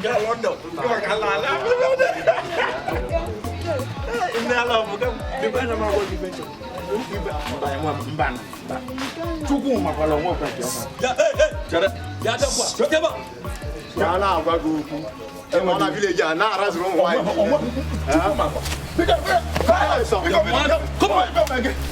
Gaa London. Gị maka ala ala. Nne ala ọ bụ ka m dịkwa na m agwa gị ibe nchọ. Mba, mba, mba, mba. Chukwu makwara onwe ọkwa nke ọma. Chere. Ka a na-agwa gị okwu ịma na village a na-arazụrụ ụmụ nwaanyị. Chukwu makwa. Biko, biko, biko, biko, biko,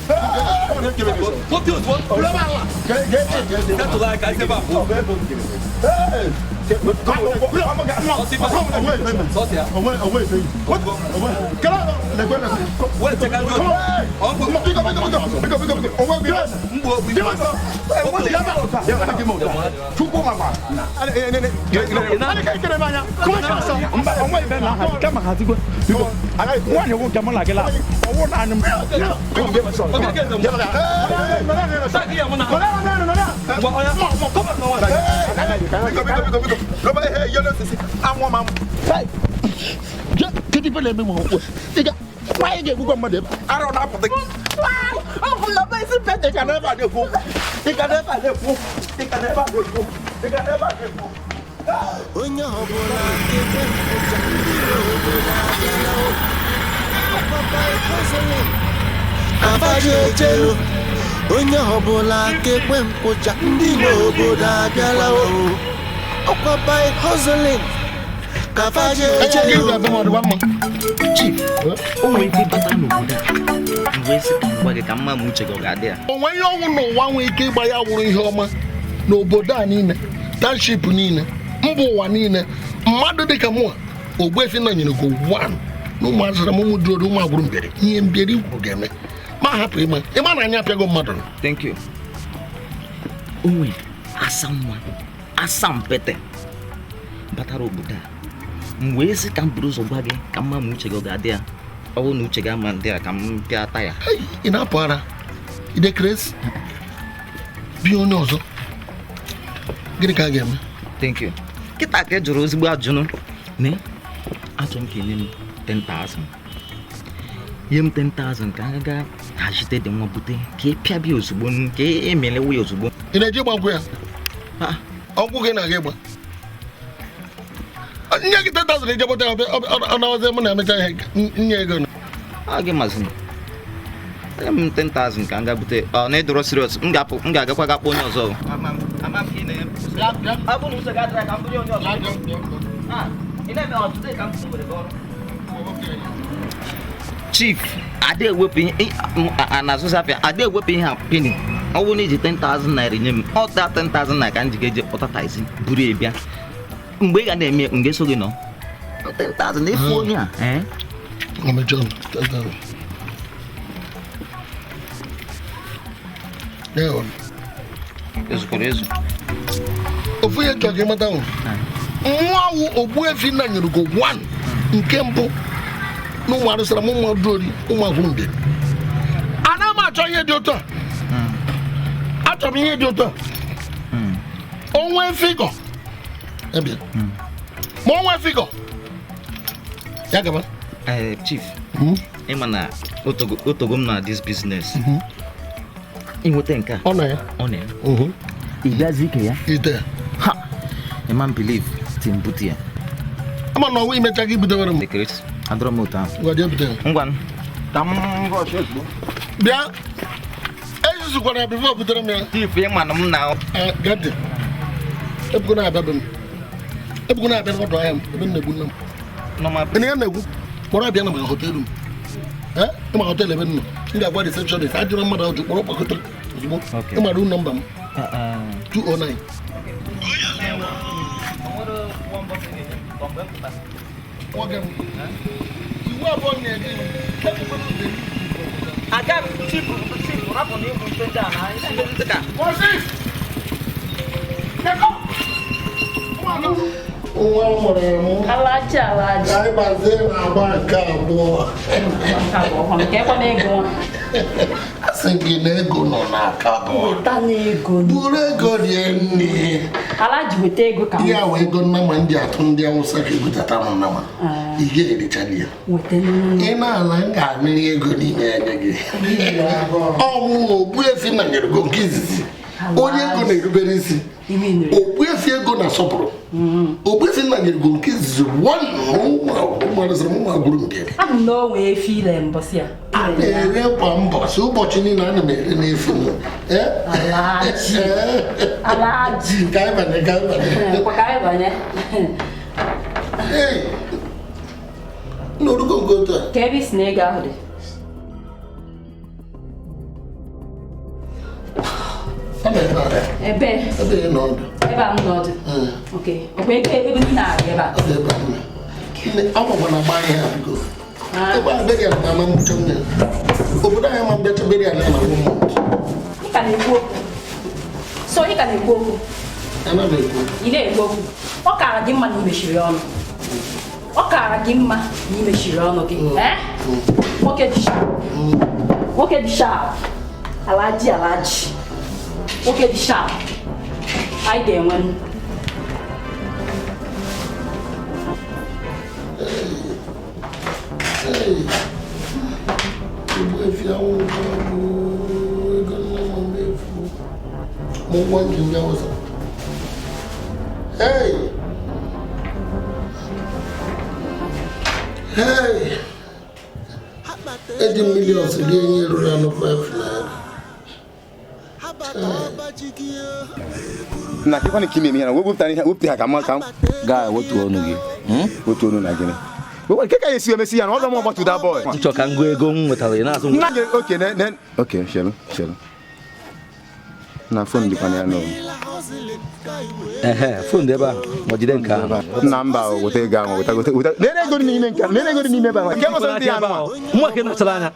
nwaanyị wụ nke mụ na gị la ọwụ naanị m. Kedu ife na-eme m okwu nwaanyị ga-egbukwa mmadụ ebe Arụ na-apụta gị. Ị ka n'ebe a na-ekwu okwu. Ị ka n'ebe a na-ekwu okwu. Ị ka n'ebe a na-ekwu okwu. Ị ka n'ebe a na-ekwu okwu. Onye ọbụla kekwe nkwụcha, ndị nwe obodo abịala o. Papa ekwesịghị abaji ejelu. Onye ọbụla kekwe nkwụcha, ndị nwe obodo abịala o. Ọkwa by hustling ka faji ejelu. Chief, o nwere ike ịbata n'obodo a mgbe esi ka m gwa gị ka mma ma uche gị ọ ga-adị ya. Onwe ihe ọnwụ n'ụwa nwee ike ịgba ya wụrụ ihe ọma n'obodo a niile, township niile, mba ụwa niile. Mmadụ dịka mụa Ogbuefi nọnyere go one na ụmụ azụra m, ụmụ duoru, ụmụ agwụrụ mbieri, ihe mbieri kwuru ga-eme ma hapụ ịma ịma na anya apịago mmadụ. Thank you. O nwere asa nwa asa mpete batara obodo a m wee sị ka m buru ụzọ gwa gị ka mma ma uche gị ọ ga-adị ya. Ọ bụrụ na uche gị ama ndị a, ka m pịa taya. Hey, ị na-apụ ara idekresi bi onye ọzọ, gịnị ka a ga-eme? Thank you. Kịta ka ị jụrụ ezigbo ajụnụ ne. Achọrọ m ka enye m 10,000, nye m 10,000 ka a ga hazite dị nwa bute ka ị pịa bịa ozugbo, ka emelewe ya ozugbo. Ị na-eji ịgba nkwụ ya? Ah. Ọgwụ gị na-aga ịgba nye gị 10,000 ije bụta ya, ọ na-awazi mụ na-emecha ihe nye ego na A gị mazị enye m 10,000 ka m ga bute ọ na ịdọrọ serious. M ga-apụ, m ga-agakwa ga kpọọ onye ọzọ. Ọ bụrụ na uche ga-adịra ka m bunye onye ọzọ. Ị na-eme ọtụtụ ka m were gị ọrụ. Chief, ada ewepụ ihe a na-azụzi afịa, ada ewepụ ihe a penny. Ọ bụrụ na iji 10,000 naira nye m, ọ ta 10,000 naira ka m ji ga-eje kpọta taxi buru ya bịa. Mgbe ị ga na-eme, m ga-eso gị nọ 10,000 ịfụ onye a, eh? Mama John, 10,000. Yeah. Ezukwara ezu. Ofu ihe chọrọ ka ịmata ahụ, nwa awụ Ogbuefi nna nyere go one nke mbụ na ụmụ arụsara m, ụmụ ori, ụmụ agwụrụ mbieri. Ana m achọ ihe dị otu a, achọrọ m ihe dị otu a. Onwe figure ebia ma onwe figure ya gaba. Eh, Chief, ịma na otogo otogo m na this business inweta nke a. Ọ na ya. Ọ na ya ị gazi ike ya. Ite. Ha ịma m believe tim bute ya. Ama na ọnwa imecha gị butewere m. Dekere adọrọ m otu ahụ. Ngwa, jee bute ya. Ngwa, ka m rush ozugbo. Bịa, ezuzukwara ya before butere m ya. Chief, ịma na m na Eh, gadi ebugo na-abịa be m, ebugo na-abịa n'ọdụ ahịa m ebe m na-egbu nne m. Normal. Ị na ya na-egwu kpọrọ abịa na ma hotel m. Eh, ịma hotel ebe m nọ, m ga-agwa receptionist ajụrụ mmadụ ajụ, kpọrọ kpakọtara ozugbo. Okay. Ịma room number m, 209. Nwoke m, iwu abụọ na-enye iwu. Aga m, chief, chief, rapụ na ịbụ mpe ndị a na ndị ka Nwa mụrụ amụ. Alaji, alaji. Anyị gbazie na-agba nke abụọ. Nke ekwe ego. Asị gị na ego nọ na cupboard. Weta n'ego. Buru ego rie nne. Alaji, weta ego ka m. Ihe awa ego nnama ndị atụ ndị awụsa ka ebutata m nnama. Ị ga-erichali ya. Weta nnu. Ị na-ala, m ga-amịrị ego n'ime ya nye gị. Ọmụ Ogbuefi na nyere go nke izizi. Onye ego na-erubere isi. Ogbuefi ego na-asọpụrụ. Ogbuefi nna nyere go nke izizi ụmụ agwụrụ mbịa. Abụ m na o nwee efi ile mbọsị a. A na-ere kwa mbọsị ụbọchị niile ana m ere n'efi m. Alaji. Alaji. Ka anyị banye, ka anyị banye. Kwa ka anyị banye. Ee. N'orugo nke otu a. Ka ebe isi na ego ahụ dị. Ebe. Ebe ị nọ ọdụ. Ebe a m nọ ọdụ. Ok. Ọkwa ego ego ndị na-abịa ebe a. Ọ dị ebe a nne. Nne, agbakwa na agba ahịa biko. Ebe a beri ala na mgbucha nne. Obodo anyị ma mbịacha beri ala na one month. Ị ka na-ekwu okwu. So ị ka na-ekwu okwu. Ana m ekwu. Ị na-ekwu okwu. Ọ kaara gị mma na i mechiri ọnụ. Ọ kaara gị mma na i mechiri ọnụ gị. Eh? Nwoke dị sharp. Nwoke dị sharp. Alaji alaji. Nwoke dị sharp. Anyị ga-enwe. Ogbuefi anwụ bụ ego nne m na-efu. Mụ ụgwọ nji ndị Awụsa. Hey! Hey! Eji millions rie ihe ruru anụ 5 naira. Na kekwana ka ị na-eme ihe na wepụta ihe wepụta ha ka mma ka m gaa wetuo ọnụ gị. Wetuo ọnụ na gịnị? Nke ka esi emesi ya na ọdọ m ọgbatu that boy. Nchọ ka ngụ ego m nwetara ị na-azụ nna gị. Okay, ne okay, shelu shelu. Na phone dịkwa na ya nọ. Ehe, phone dị ebe a. Ma jide nke ahụ. Nna mba weta ego ahụ, weta weta weta. Nene ego dị n'ime nke, nene ego dị n'ime ebe ahụ. Nke nọsọ ndị ya nọ. Nwa ke nọchara anya.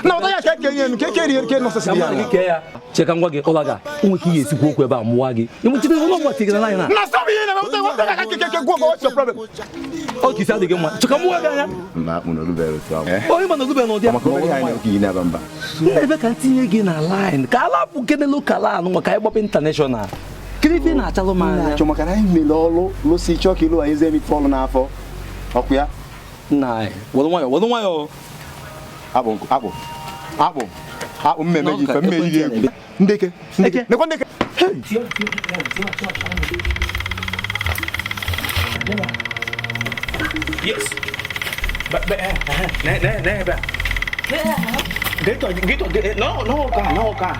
Na weta ya ka eke nye nke ke rie nke nọsọ si ya. Ka kee ya. Che ka ngwa gị ụlọ ga. Onwe ka ị ga-esikwu okwu ebe a mụwa gị. Ịmụchite ụlọ mgba tigara na anyị na. Na stop ihe na weta weta ka ke ke gwa what's your problem? Ọ ka isi adịghị mma. Chọ ka mụwa gị anya. Mba akpụ na olubere otu ahụ. Onye ma na olubere n'ụdị a. Maka obere anyị na-ekwu gị na-aba mba. Nna ebe ka ntinye gị na line ka alapụ kene lokal anụ maka anyị gbapụ international. Kedu ife ị na-achalụ m anya? Achọ maka na anyị mere ọlụ lụsi chọọ ka ịlụ anyị eze emife ọlụ n'afọ. Ọkụ ya? Nna anyị, were nwayọọ, were nwayọọ. Akpụ akpụ akpụ akpụ mmemme gị ife mmemme gị egwu. Ndeke ndeke nekwa ndeke. Yes. But ne ne ne ebe a. Gịtọ gịtọ no no ka no ka.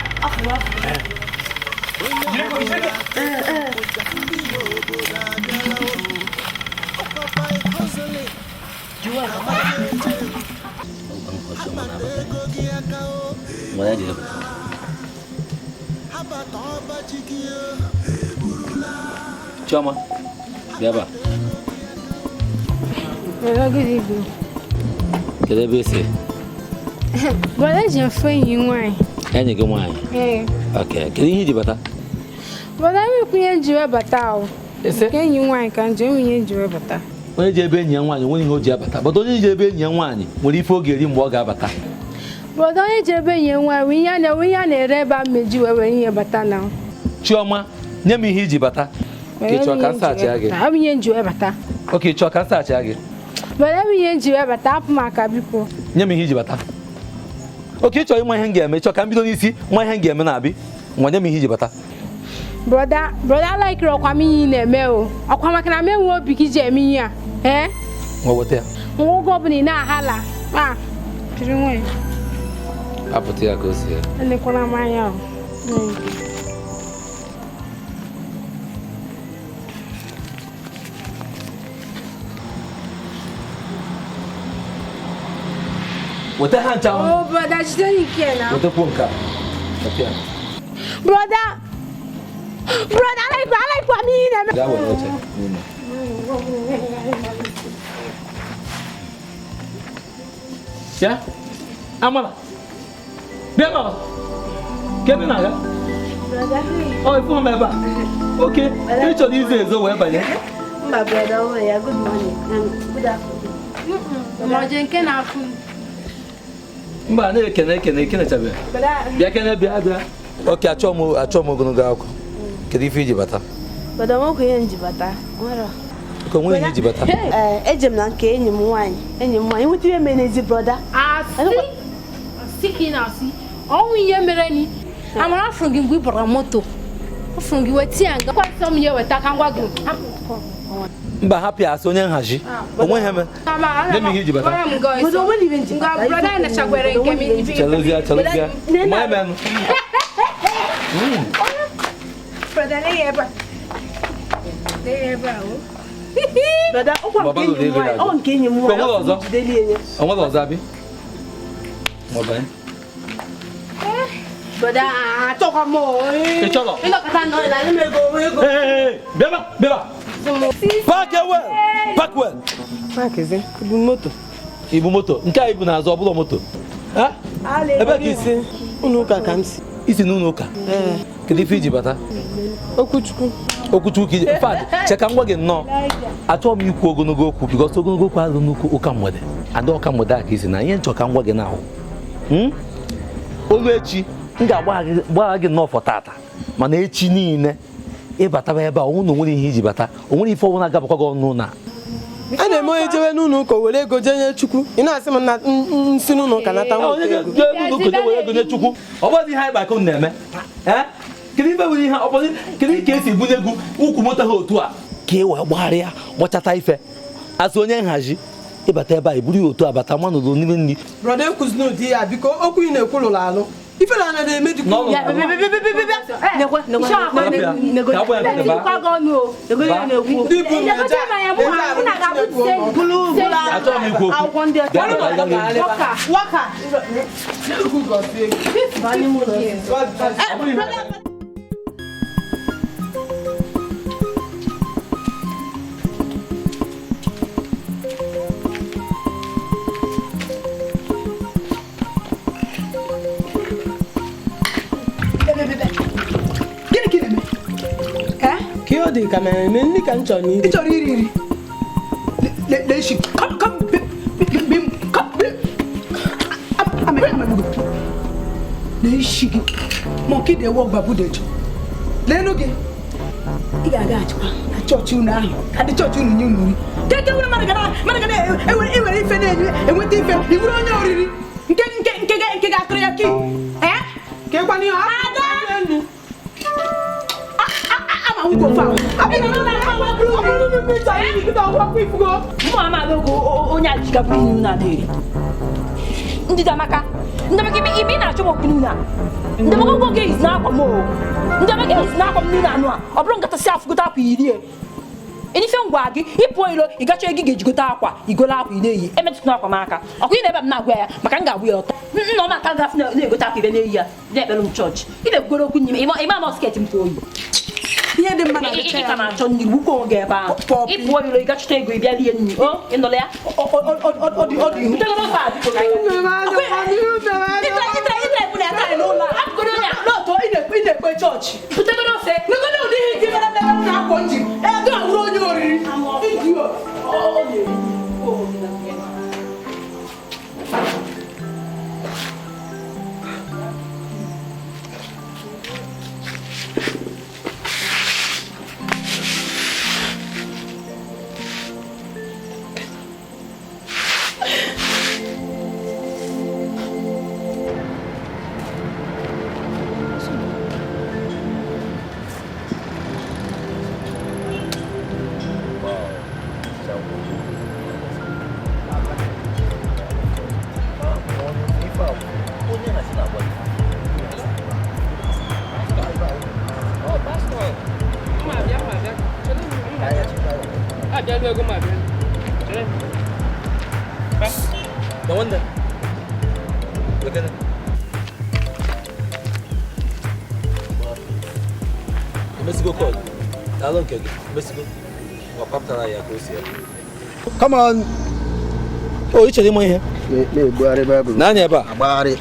Chioma, bịa ebe a. Kedu ebe ị si? Brother, eji m fụ enyi nwaanyị. Enyi gị nwaanyị? Ee. Okay, kedu ihe iji bata? Brother, enwekwa ihe nji wee bata o. Nke enyi nwaanyị ka nje, enwe ihe nji wee bata. Onye ji ebe enyi ya nwaanyị nwere ihe o ji abata. But onye ji ebe enyi ya nwaanyị nwere ife ọ ga-eri mgbe ọ ga-abata. Brother, onye ji ebe enyi ya nwaanyị ihe a na-ere ebe a mmeji wee were ihe bata na. Chioma, nye m ihe iji bata. Ka ị chọọ ka m sachịa gị. Ọ bụ ihe nji wee bata. Okay, ị chọọ ka m sachịa gị. Brother, enwe ihe nji wee bata, hapụ m aka biko. Nye m ihe iji bata. Okay, ị chọrọ ịma ihe m ga-eme, chọọ ka m bido n'isi nwa ihe m ga-eme na-abị. Nwa nye m ihe iji bata. Brother, brother like ọkwa m ihe ị na-eme o. Ọkwa maka na m enwe obi ka iji eme ihe a. Eh? Nwa weta ya. Nwa oge ọbụla ị na-ahala. Ah, jiri nwayọọ. Apụta ya ka o si ya. Elekwala m anya o. Weta ha ncha ahụ. Oh, brother, jide nke na. Wetakwu nke a. Weta ya. Brother! Brother, I like what me na. Gaa were oche n'ime. Ya? Amala. Bịa ebe a. Kedu na-aga? Ọ ifu m ebe a. Okay, ị chọrọ izo ezo wee banye. Mba, brother, oh ya, good morning. Good afternoon. Ma ọ je nke na-afụ m. Mba, na-ekene ekene ekenechabeghị. Bịa kene bịa bịa. Okay, achọ m ogologo akwụkwọ. Kedu ife iji bata? Brother, nwoke ihe nji bata. Nwere. Ka onwe ihe iji bata. Eje m na nke enyi m nwaanyị. Enyi m nwaanyị nweta ihe mere n'ezi brother. Asị. Asị ka ị na-asị. Ọnwụ ihe mere ni. Amara afụrụ gị mgbe ị bara moto. Afụrụ gị weta ya nga. Kwa nsọ m ya weta ka ngwa gị. Mba hapụ ya asị onye nhazi. Onwe ha eme. Nye m ihe iji bata. Ngwa brother na-achagwere nke m. Chelụzịa chelụzịa. Ma emenụ. Brother na ebe a. Na ebe a o. Brother, ọ nke enyi m nwaanyị. Ọ nwere ọzọ abi? Ma ọ banye. Brother, achọkwa m o. Ị chọrọ? Ịnọkọta nọ na m ego ego. Ee, bịa bịa. Park well. Park well. Park ezi. Ibu moto. Ibu moto. Nke a ibu n'azụ ọ bụla moto. Ha? Ebe ka isi? Ụlọ ụka ka m si. Isi n'ụlọ ụka? Ee. Kedu ife iji bata? Okwuchukwu. Okwuchukwu ka iji. In fact, cheka ngwa gị nnọọ. Achọghị m ikwu ogologo okwu because ogologo okwu alụ nnukwu ụka mgbede. Ada ụka mgbede a ka isi na ihe nchọ ka ngwa gị na ahụ. Olu echi m ga-agbagha gị nnọọ fọ tata mana echi niile ịbataba ebe a onwe na onwere ihe iji bata onwere ife ọbụla gabakwa gị ọnụ na a na-eme onye jewe n'ụlọ ụka were ego jee nye Chukwu ị na-asị m na nsi n'ụlọ ụka nata nwoke ego n'ụlọ ụka were ego nye Chukwu ọ bụghị ihe anyị gbakọ na-eme kedu ife nwere ihe ọ bụghị kedu ka esi ebunye ego ukwu moto ha otu a ka e wee gbagharịa gbachata ife azụ onye nhazi ịbata ebe a iburu ya otu a bata manụlụ n'ime nri brọda ekwuzina ụdị ya biko okwu ị na-ekwu lụrụ alụ ife na anaghị eme dịkwa Dị ka na-eme nri ka m chọrọ iri. Ị chọrọ iri nri? Lee isi. Come come come lee isi gị. Monkey dey walk babu dey chop. Leenụ gị. Ị ga-agaghachikwa na chọọchị unu ahụ ka ndị chọọchị unu nye unu nri. Keke nwere mmadụ ga na-ewere ife na-enye enweta ife ị bụrụ onye oriri nke nke nke nke ga-atụrụ ya ki. Eh? Ka ịkwana ihe Ada! Ndidamaka, ndamaka ime na-achọ m okwu n'ụlọ a. Ndamaka oge izi na-akwa m o. Ndamaka izi na-akwa m n'ụlọ anụ a. Ọ bụrụ nkata si afụgote akwa iri e. Enife ngwa gị, ịpụọ ilo, ị gacha ego ị ga-ejigote akwa, igolo akwa ị na-eyi, emetụtụna akwa m aka. Ọkwa ị na-ebe m na-agwa ya maka m ga-agwụ ya ọtọ. Nna m aka gafụ na-egote akwa ibe na-eyi ya, na-ekpere m chọọchị. Ị na-ekwugoro okwu n'ime, ịma na sket m ka oyi. Ihe dị mma na-adịcha ya. Ị ka na-achọ nri, wukwa onwe gị ebe ahụ. Ị pụọ ilo, ị gachụta ego, ị bịa rie nri. O, ị nụla ya? Ọ dị ihu. Ị na-ekpe chọọchị. Butegoro ofe. Negoro ụdị ihe ndị mere mere na akwa nji. Ego awụrụ onye oriri. Idiot. Come on. Oh, ị chere ịma ihe? Na-ebugharị Baịbụl. N'anya ebe a. Agbagharị.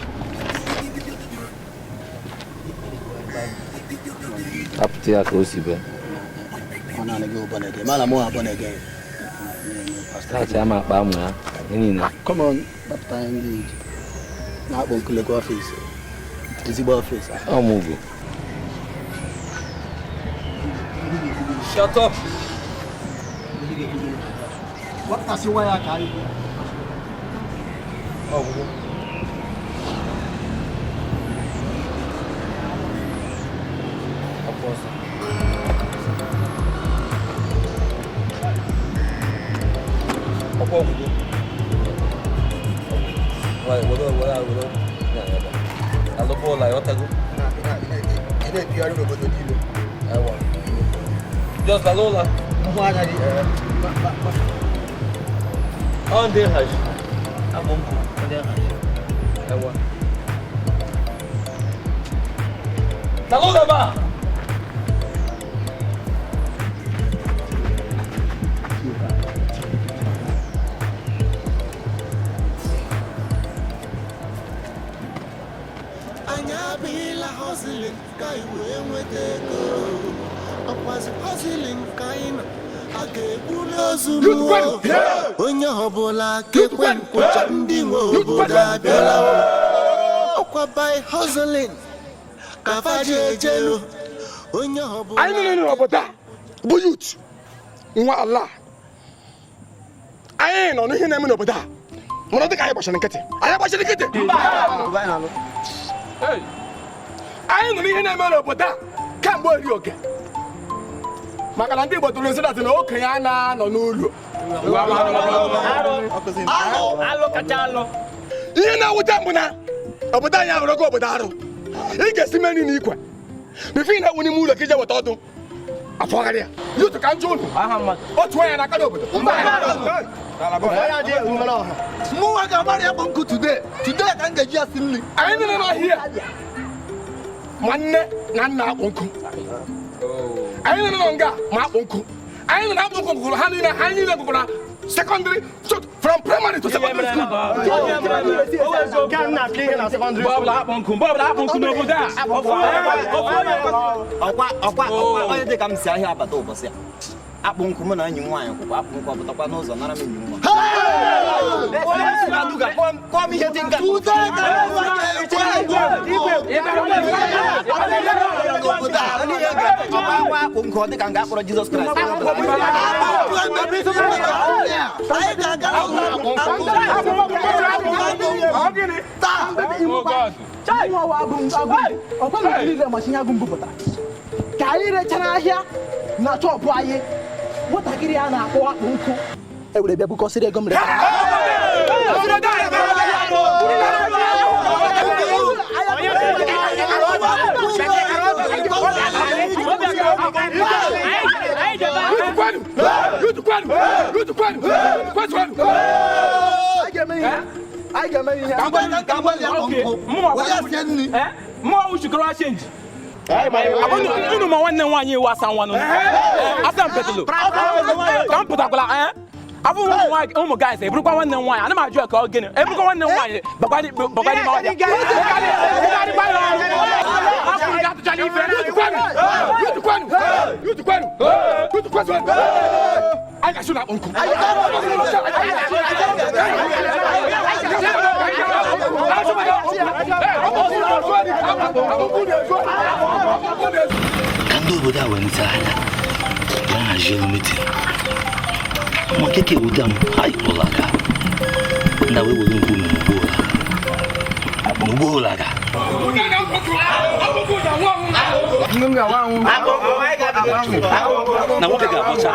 Hapụta ya ka o si bịa. Ọ naanị gị born again. Mana mụ born again. Starch ama akpa amụ ya. Ihe niile. Come on, kpapụta anyị ndị iji. Na-akpọ nkulekwa ọfịs. Ezigbo ọfịs. Ọmụgwọ. Shut up. Wapụtasị waya ka anyị. Ọgwụgwọ. Ọpụ ọsọ. were ya ebe a. Alụba ụlọ ịghọtago? Ị na-ebigharị n'obodo niile. Ewa. Just lalụ ụlọ. Mhụ anya gị. Ọ ndị nhazi. Abụ nkụ ndị nhazi. Ewa. Lalụ ụlọ ebe a. Anyị abịghịla hustling ka anyị wee nweta ego. Ọkwazi hustling ka anyị nọ, a ga-ebuli ozu m o. Onye ọbụla kekwe nkwụcha ndị nwe obodo abịala o. Ọkwa by hustling ka fa ji ejelu. Onye ọbụla Anyị niile n'obodo a bụ youth nwa ala. Anyị nọ n'ihe na-eme n'obodo a mana dịka anyị gbachara nkịtị, anyị gbachara nkịtị. Anyị nọ n'ihe na-eme n'obodo a kemgbe ori oke, maka na ndị Igbo tụrụ nsị na okenye a na-anọ n'ụlọ. Ihe na-ewute mbụ na obodo anyị ahụrụgo obodo arụ. Ị ga-esi mmeri n'ikwe bifo ị na-ewu n'ime ụlọ ka ije weta ọdụ afọgharị ya. Yutu ka njụ unu otu onye na-aka n'obodo. Mụnwa ga-agbara ya bụ nkụ today. Today ka m ga-eji ya si nri. Anyị niile n'ọhịa ma nne na nna akpụ nkụ. Anyị niile nọ nga ma akpụ nkụ. Anyị nọ na akpụ nkụ gụrụ ha niile, anyị niile gụrụ na secondary, from primary to secondary school. Ọkwa ọkwa onye dị ka m si ahịa abata ụbọchị a. Akpụ nkụ mụ na enyi m nwaanyị kwụkwa akpụ nkụ ọpụtakwa n'ụzọ nara m enyi m nwaanyị. Kpọọ m ihe dị nga. Ọkwa akpụ nkụ ọ dị ka nga akpọrọ Jizọs Kraịst. Ka anyị rechara ahịa na chọpụ anyị, nwatakịrị a na-akpọ akpụ nkụ ewere bịa bukọsịrị ego m retara. Unu ma nwanne m nwaanyị iwu asa nwanụ asa mpetulu ka m pụtakwala afọ ụmụ guys eburukwa nwanne m nwaanyị ana m ajụ ya ka ọ gịnị eburukwa nwanne m nwaanyị bakwa n'ime ọhịa. Anyị ga-asụ na akpụ nkụ. Ka ndị obodo a wee nta anya ka a hazie elu meeting. Ma nke ka ewute m ha ụlọ aka na wee were mkpu n'ugbo ụlọ aka. Na nwoke ga-abọcha.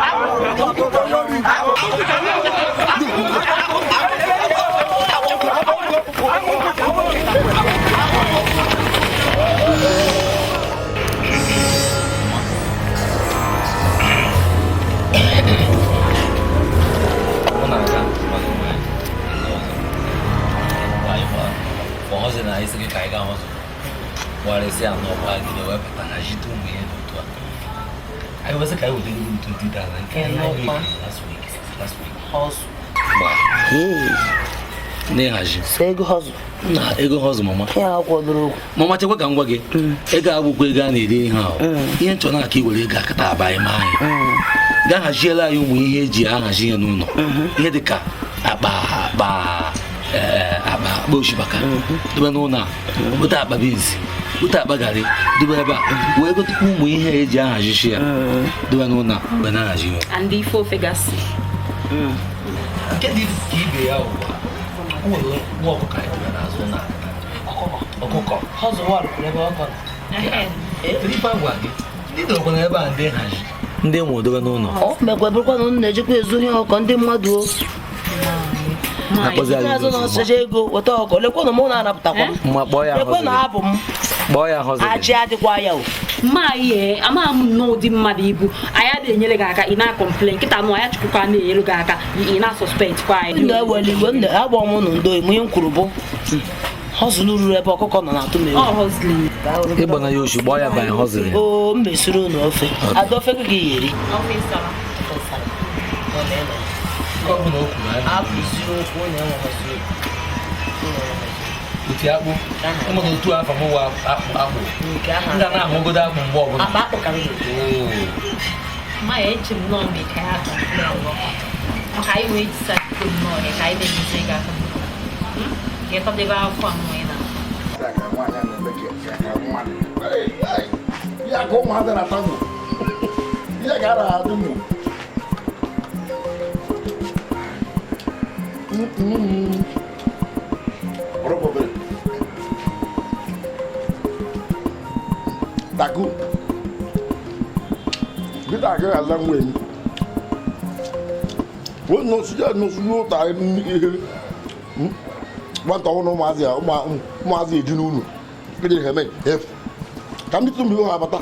Na ego họzụ mama. Mama chekwa ka m gwa gị ego agbụkwa ego a na-eri ihe ahụ ihe nchọ na-aka iwere ego akata aba anyị ma anyị gaa haziela anyị ụmụ ihe eji ahazi ihe n'ụlọ ihe dị ka akpa akpa akpa akpa osikapa dobe n'ụlọ a gote akpa beans gote akpa garị dobe ebe a wee gotekwa ụmụ ihe eji ahazichi ya dobe n'ụlọ a wee na-ahazi ihe nke dị ka ibe ya ugbu a nwere nwa ọkụkọ anyị dobe n'azụ ụlọ ọkụkọ ife agwa gị ndị dọkwana ebe a ndị nhazi ndị nwe dobe n'ụlọ ọ mekwa bụrụkwa na unu na-ejikwa ezu ihe ọkọ ndị mmadụ o. Azụ na ọsịsa ego weta ọkụ lekwe na mụ na-anapụtakwa m. Lekwe na abụ m. Ajị adịkwa ya o. Mma ihe ama m nnọọ ụdị mmadụ ibu anyị adịghị enyere gị aka ị na-akọmplen nkịta nụ anyị chukwukwa na-enyere gị aka ị na-asọspekt kwa anyị. Nna ewele iwe nna agba m ụnụ ndo ime ihe m kwuru bụ họzụlụ ruru ebe ọkụkọ nọ na-atụ m egwu. Ịgba na ya oshi gbaa ya banye họzụlụ. O m mesiri unu ofe ada ofe gị ga-eri. Otu akpụ ụmụ na otu afọ m wụ akpụ akpụ m ga na-ahụgodo akpụ mgbe ọbụla. Ma ya eche m nọọ mgbe ka ya maka anyị wee jisa iko nnọọ ya ka anyị na-enyezi gị aka ka ịtọdebe akwụkwọ a nwa ị na Ya ka ụmụazị na-atagbu ya ka a na-adụ mụ. Taku. Kita ke azam wen. Wo no su ya no su yo ta ihe. Wa ta wono maazi a maazi eju n'unu. Kede he me hef. Ka mi tumbi ha bata.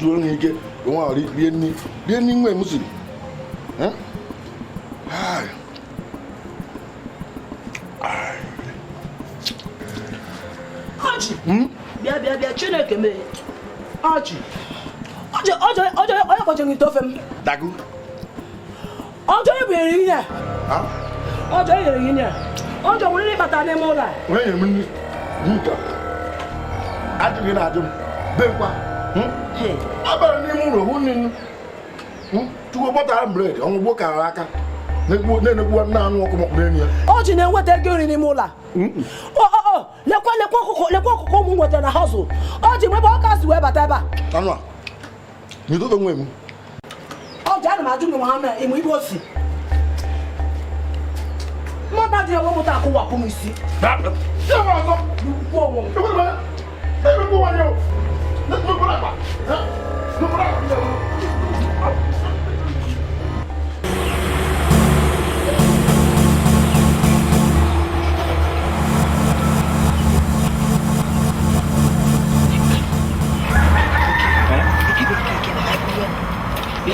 Zuo ni ike won ri rie ni nwe musiri. Eh? Ai. Ọchị. Bịa bịa bịa Chineke mee. Ọchị. Ọjọ ọjọ ọjọ onye kpọchiri ite ofe m. Dagu. Ọjọ ebunyere ihe a. Ọjọ enyere ihe a. Ọjọ nwere ịkpata n'ime ụlọ a. Onye nyere m nri nke ajụ gị na-ajụ m bekwa. Ọ bara n'ime ụlọ hụ nri chukwu kpọtara m bred ọnwụ gbo kara aka na-enekwu nna anụ ọkụ mọkpụrụ enyi ya. Ọjị na-enweta ego nri n'ime ụlọ a. Lekwa lekwa ọkụkọ lekwa ọkụkọ ụmụ nwetara na họzụ. Ọjị nwebe ọka si wee bata ebe a. Anụ a n'itoto nwe m. Ọjị ana m ajụ gị ma ha ịmụ ibe o si. Mmadụ adịghị enwe mụta akụwapụ m isi.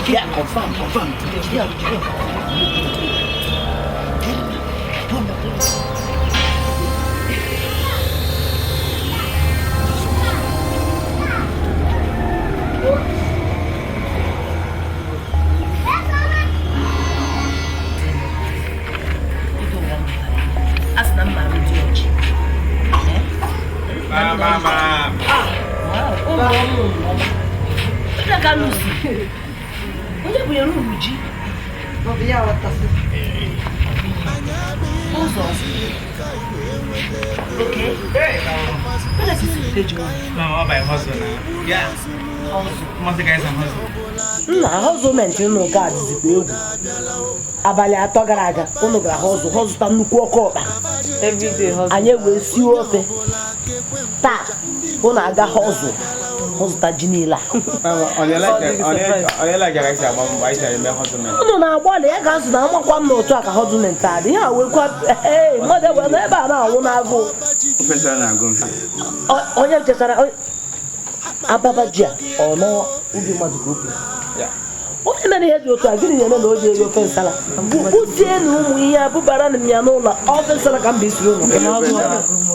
Yeah, confirm, confirm. Yeah, onye bunyere uru ji? Ụzọ. Okay. Nna họzụmentị unu nke a dịzikwa egwu. Abalị 3 gara aga unu gara họzụ họzụta nnukwu ọkụ ọkpa. Anyị wee sie ofe. Taa unu aga họzụ họzụta ji niile a. Unu na-agbalị ya ga-azụ na amakwa m n'otu a ka họzụmentị a dị. Ihe a wekwa mmadụ egbe n'ebe a na-anwụ n'agụụ. Onye chetara ababa ji a ọ n'ubi mmadụ ka o kwuru. Onye mere ihe dị otu a gịnị na-eme na o ji eri ofe nsala? Buzie na ụmụ ihe a bubara m ya n'ụlọ ofe nsala ka m bụ isiri ụlọ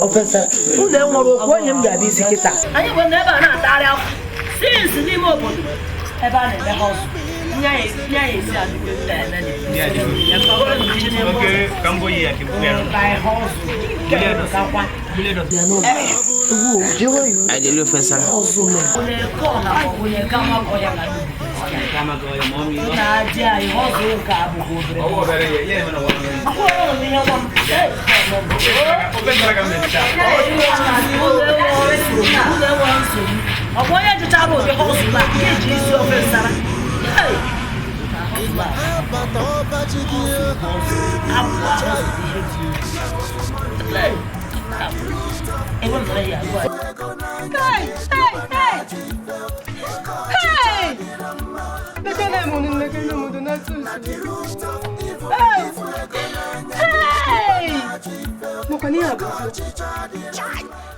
ofe nsala. Unu enwere okwu onye m ga-abịa isi kịta. Anyị nwere ebe a na-atagharị afọ sinsi n'ime obodo ebe a na-eme họzụ. Hey, hey, hey! Hey! Hey! Hey! Makwa n'ihe a bụ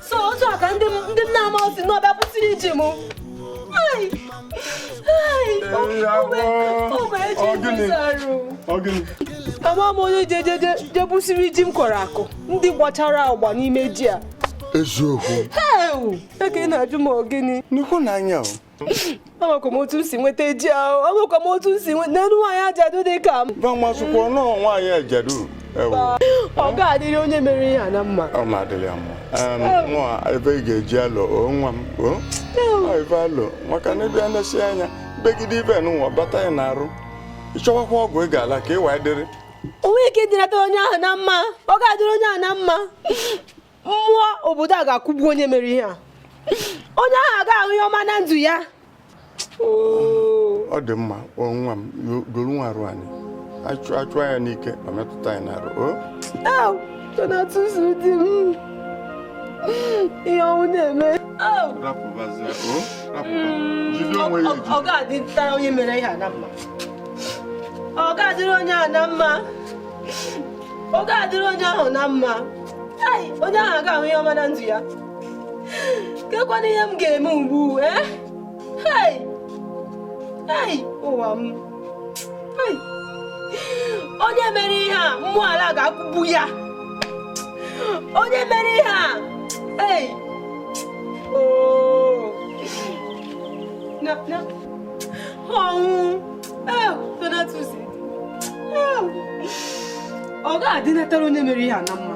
so otu a ka ndị ndị nna ama si n'ọbịa kwụsịrị iji m. Ai! Ai! Ama m onye je busiri ji m kọrọ akụ ndị gbachara agba n'ime ji a. Eziokwu. Heu! Eke na-ajụ m ogini. Nnukwu n'anya o. Amakwa m otu m si nweta ji ahụ. Amakwa m otu m si nweta n'elu nwaanyị ajadu dị ka m. Gbamasịkwa nọọ nwaanyị ajadu. Ọ ga-adịrị onye mere ihe a na mma. Ọ ma adịrị ya mma. Nwa ebe ị ga-eji alọ o nwa m o. Ebe alọ maka na ebe a na-esi anya begide ibe n'ụwa bata ya n'arụ. Ị chọwakwa ọgwụ ị ga-ala ka ị wee dịrị. O nweghị ike ịdịnata onye ahụ na mma. Ọ ga-adịrị onye ahụ na mma. Mmụọ obodo a ga-akwụgbu onye mere ihe a. Onye ahụ agaghị ahụ ihe ọma na ndụ ya. Ọ dị mma nwa m doro nwa arụ anyị. Achụ anya n'ike ma metụta anyị n'arụ. Donatus di m. Ihe ọnwụ na-eme. Rapụbazie o, rapụba. Jide onwe ya eji. Ọ ga-adịta onye mere ihe a na mma. Ọ ga-adịrị onye ahụ na mma. Ọ ga-adịrị onye ahụ na mma. Ai, onye ahụ agaghị ahụ ihe ọma na ndụ ya. Kekwana ihe m ga-eme ugbu eh? Hei! Hei! Ụwa m. Hei! Onye mere ihe a, mmụọ ala ga-akwụgbu ya. Onye mere ihe a! Hei! Oo! Na, na. Ọnwụ! Ew! Donatus. Ew! Ọ ga-adịnatara onye mere ihe a na mma.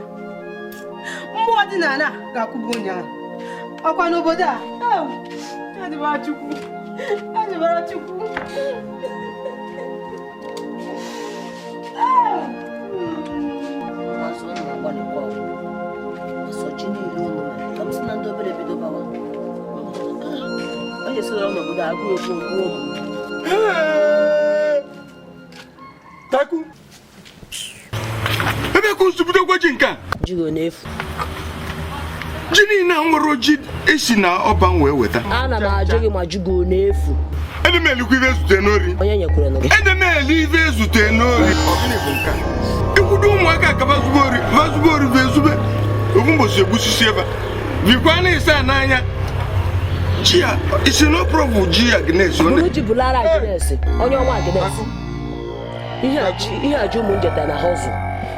Mmụọ dị n'ala ga-akwụgbu onye ahụ. Ọkwa n'obodo a. Ew! Adịbara Chukwu. Adịbara Chukwu. Azụ unu na-agbalịkwa ọgwụ. Asọchi niile unu mere ka m si na ndị obere bido bawa. Onye si na n'obodo agụ egwu okwu ụmụ. Taku. Ebe ka nsogbu ji nke a? Ji go n'efu. Ji niile a nwere ji esi na ọba m wee weta. Ana m ajụ gị ma ji go n'efu. Ede m elikwa ibe ezute n'ori. Onye nyekwere nụ gị? Ede m eli ibe ezute n'ori. Ọ gịnị bụ nke a? Ikwudo ụmụaka ka bazugbo ori, bazugbo ori bụ ezube. Ofu mbosi egbusisi ebe a. Bikwa na ịsa n'anya. Ji a, isi na ọprọvụ ji Agnes. Buru ji bulara Agnes, onye ọnwa Agnes. Ihe a ji ụmụ njeta na họzụ.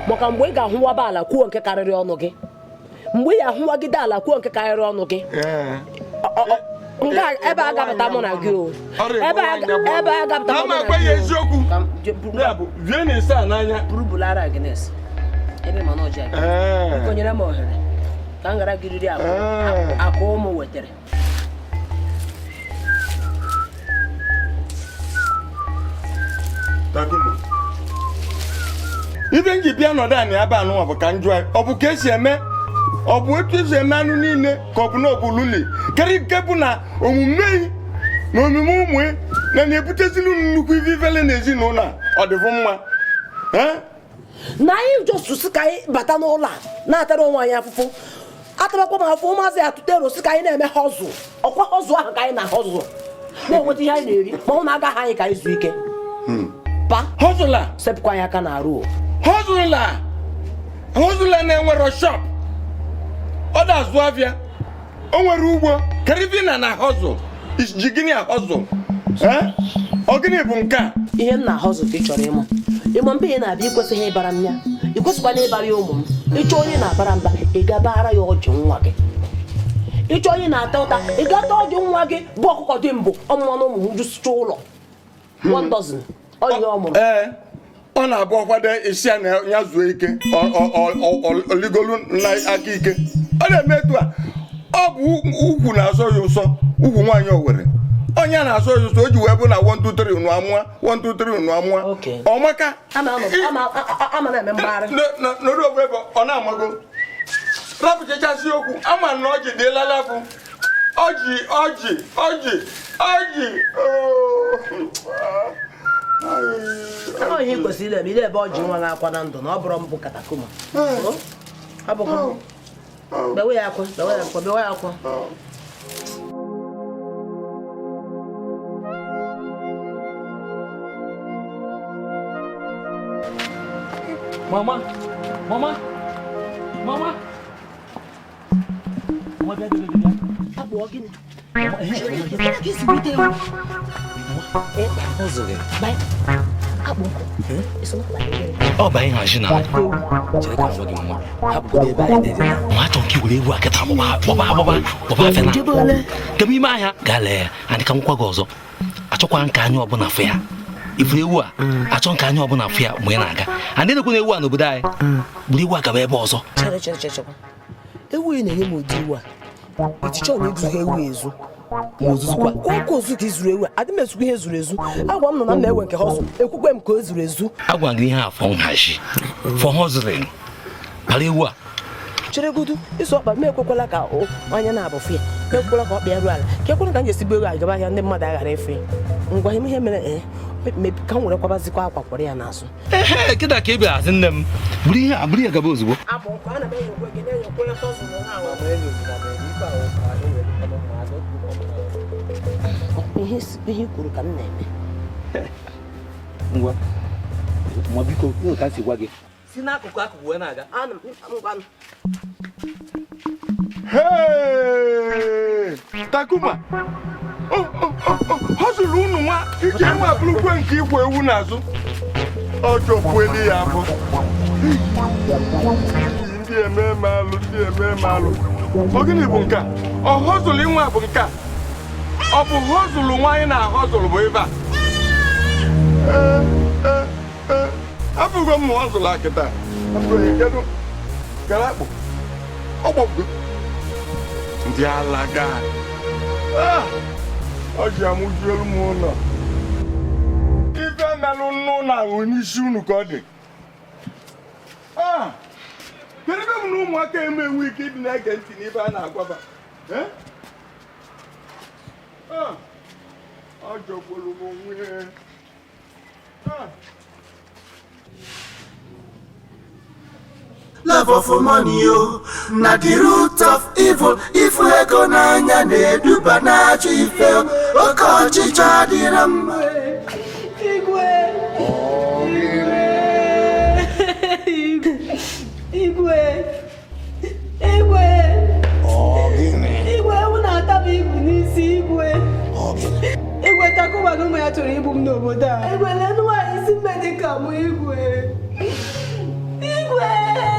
Maka mgbe ị ga-ahụwaba ala kwuo nke karịrị ọnụ gị. Mgbe ị ga-ahụwagide ala kwuo nke karịrị ọnụ gị. Ebe a gapụta mụ na gị o. Ebe a gapụta mụ na gị eziokwu. Ya bụ, vie na ịsa n'anya. Buru bulara Agnes. Ebe ma na ọjị Agnes. Biko nyere m ohere. Ka m ghara gị riri akụ ụmụ wetere. Ibe m ji bịa nọdụ anị ebe anụnwa bụ ka m jụọ ọ bụ ka esi eme ọ bụ etu esi eme anụ niile ka ọ bụ na ọ bụ luli karị nke bụ na omume na omume ụmụ na na-ebutezili nnukwu ife ifele na ezinụlọ a ọ dịfụ mma. Na anyị jọsụsị ka anyị bata n'ụlọ a na-atara onwe anyị afụfụ atabakwa m afụ ụmụazị atụta ero sị ka anyị na-eme họzụ ọkwa họzụ ahụ ka anyị na họzụ na-enweta ihe anyị na-eri ma ọ na-agaghị anyị ka anyị zuo ike. Pa họzụla sepụkwa anyị aka na-arụ họzụla họzụla na-enwero shọp ọ na-azụ afịa o nwere ugbo karịvina na họzụ ji gịnị ahọzụ ọ gịnị bụ nke a? Ihe m na-ahọzụ ka ị chọrọ ịma ịma mbe ị na-abịa ikwesịghị ịbara m ya ikwesịkwana ịbara ya ụmụ m. Ịchọ onye na-abara mba ị gabara ya ọjị nwa gị. Ịchọ onye na-ata ụta ị gata ọjị nwa gị bụ ọkụkọ dị mbụ ọmụma na ụmụ m jụsịcha ụlọ 1 dozen ọ ihe ọ mụrụ. Ee, ọ na-abụ ọkwado isi ya na ya zuo ike oligolu na aka ike ọ na-eme etu a ọ bụ ukwu na-asọ ya ụsọ ukwu nwaanyị Owere onye na-asọ ya ụsọ o ji wee bụ na 1 2 3 unu amụa 1 2 3 unu amụa ọmaka n'oru ofu ebe ọ na-amago rapụchachasị okwu ama na ọjị dị lalafụ ọjị ọjị ọjị ọjị. Ọ ihe kwesịrị ime ile ebe ọjị nwa na-akwa na ndụ na ọ bụrụ mbụ katakuma bewe ya akwa bewe ya akwa bewe ya akwa. Mama, mama, Mama. Mama bịa bịa bịa. Akpụ gịnị? Gịnị ka isi bute ewu? Ọ bụ anyị nhazi na chere ka m gwa gị nwa hapụgodo ebe anyị na-ede na nwa achọ nke were ewu a kịta gbọba gbọba agbọba gbọba afịa na gaba ime ahịa gaa lee ya adị ka nwụkwa gị ọzọ achọkwa nka anya ọbụla fụ ya ifuru ewu a achọ nka anya ọbụla fụ ya mgbe ị na-aga andị na-ekwu na ewu a n'obodo anyị buru ewu a gaba ebe ọzọ. Chere chere chere chere. Ewu ị na-enye m ụdị ewu a. Echiche ọ na-ezughị ewu ezu. Ma ozuzukwa. Kwọkwa ozu ka izuru ewu a. Adị m ezukwa ihe zuru ezu. Agwa m nọ na m na-ewe nke ha ọzọ. Ekwukwe m ka o zuru ezu. Agwa gị ihe a fọ nhazi fọ hustling para ewu a. Cheregodu ịsọ ọkpa m ekwekwala ka anya na-abụfụ ya. M ekwekwala ka ọkpa ya ruo ala. Ka ekwela ka m ji ebu ewu a gaba ahịa ndị mmadụ aghara efe ya. Ngwa ihe mere ka m were kwabazikwa akwa kwọrọ ya n'azụ. Ehe kịta ka ị bịara asị nne m buru ihe a buru ya gaba ozugbo. Ihe i kwuru ka m na-eme. Ngwa nwa biko ihe ka m si gwa gị si n'akụkụ akụkụ wee na-aga. Ana m ngwanụ. Hey! Takuma! Hustle unu nwa ike nwa bụrụkwe nke ikwe ewu n'azụ. Ọ chọkwueli ya afọ. Ndị eme m alụ, ndị eme m alụ. Ọ gịnị bụ nke a? Ọ hustle nwa bụ nke a? Ọ bụ hustle nwa anyị na-ahọzụlụ bụ ebe a? Ee, afụgo m hustle a kịta. Afụgo ya kedu? Gara akpụ. Ọ gbọgbugo. Ndị alaga. Ọ ji amụjuelu m ụlọ. Ife melụ nnu na ahụ n'isi unu ka ọ dị. Kedu ebe m na ụmụaka eme enwe ike ịdị na-ege ntị n'ife a na-agwaba? Ọ jọgburu m onwe ya. Love of money, oh, na the root of evil. Ifu ego n'anya na-eduba n'ajọ ife. Oke ọchịchọ adịrọ mma. Igwe. Igwe. Igwe. Igwe, ewu na-ata m ibu n'isi igwe. Igwe Takuma na ụmụ ya chọrọ igbu m n'obodo a. Igwe leenụ nwaanyị isi mbe dị ka mụ igwe. Igwe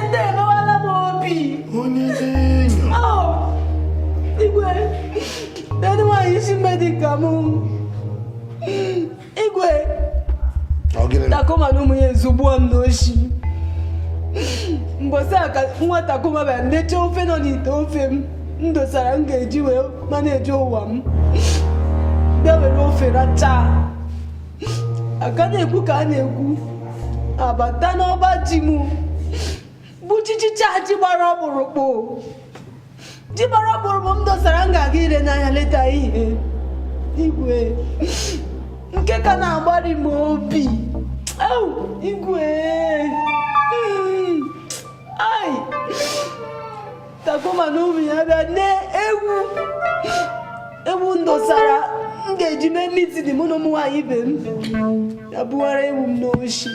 ndị emewala m obi. Igwe leenụ nwaanyị isi mbe dị ka mụ. Igwe Takuma na ụmụ ya ezugbuo m n'oshi. Mbọsị a ka nwa Takuma bịara lechaa ofe nọ n'ite ofe m m dosara m ga-eji wee ma na-eji ụwa m bịa were ofe rachaa. Aka na-ekwu ka a na-ekwu abata n'ọba ji m gbuchichicha ji gbara ọkpụrụkpụ. Ji gbara ọkpụrụkpụ m dosara m ga-aga ire n'ahịa leta ihe. Igwe nke ka na-agbari m obi. Igwe ai Takuma na ụmụ ya bịa na-ewu ewu m dosara m ga-eji mee mitin mụ na ụmụ nwaanyị ibe m ya buwara ewu m n'oshi.